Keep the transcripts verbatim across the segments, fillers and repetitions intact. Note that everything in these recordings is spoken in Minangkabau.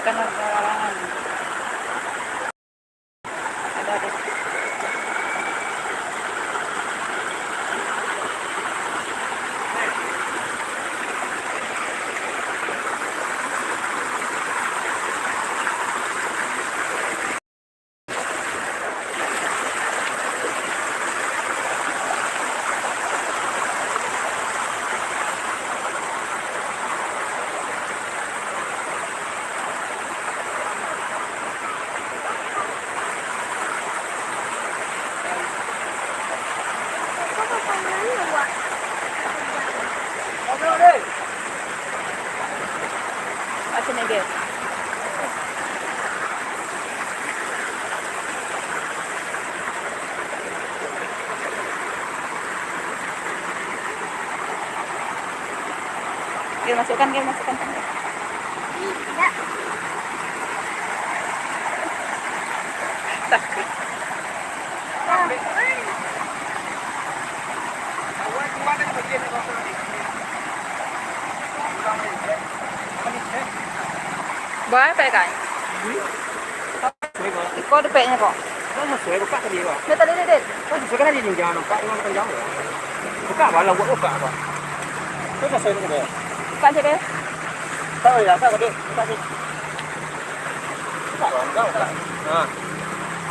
Kan ada larangan. Ada, ada. Macam ni dia. Gil, masukkan, Gil, masukkan. Sakit. Berapa kan? Iko dapeknyo ko. Kan sasuai bapak tadi, Pak. Yo, tadi, Dit. Kan sasuai kan tadi jenjang, Pak, dengan panjang, yo. Buka, Pak, lah, buat buka, Pak. Kan sasuai tu, Pak. Buka je deh. Tahu ya, Pak, tadi. Buka je. Buka, Pak, buka, buka. Ha.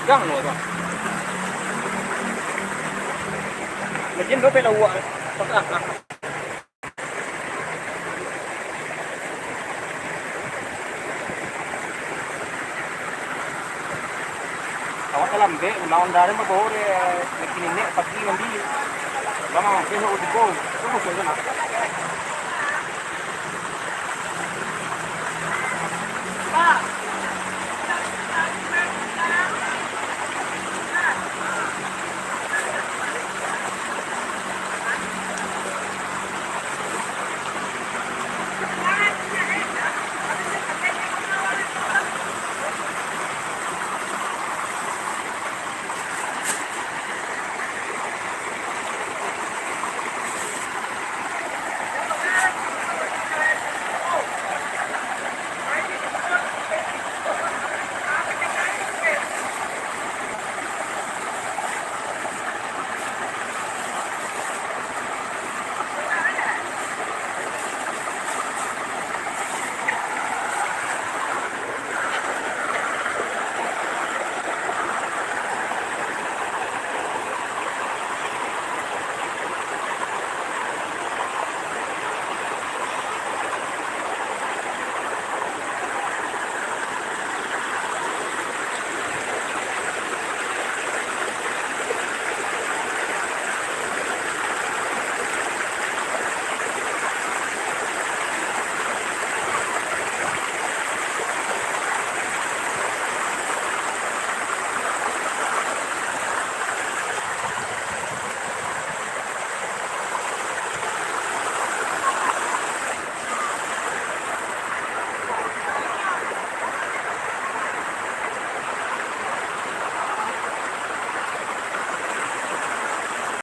Pegang dulu, Pak. Macam tu, Pak, lah, buat. Buka, buka. Awak talambek, mah onda den babawo dek, laki niniak pagi mandi. Bang, besok tibo. Tu maksudnyo nak.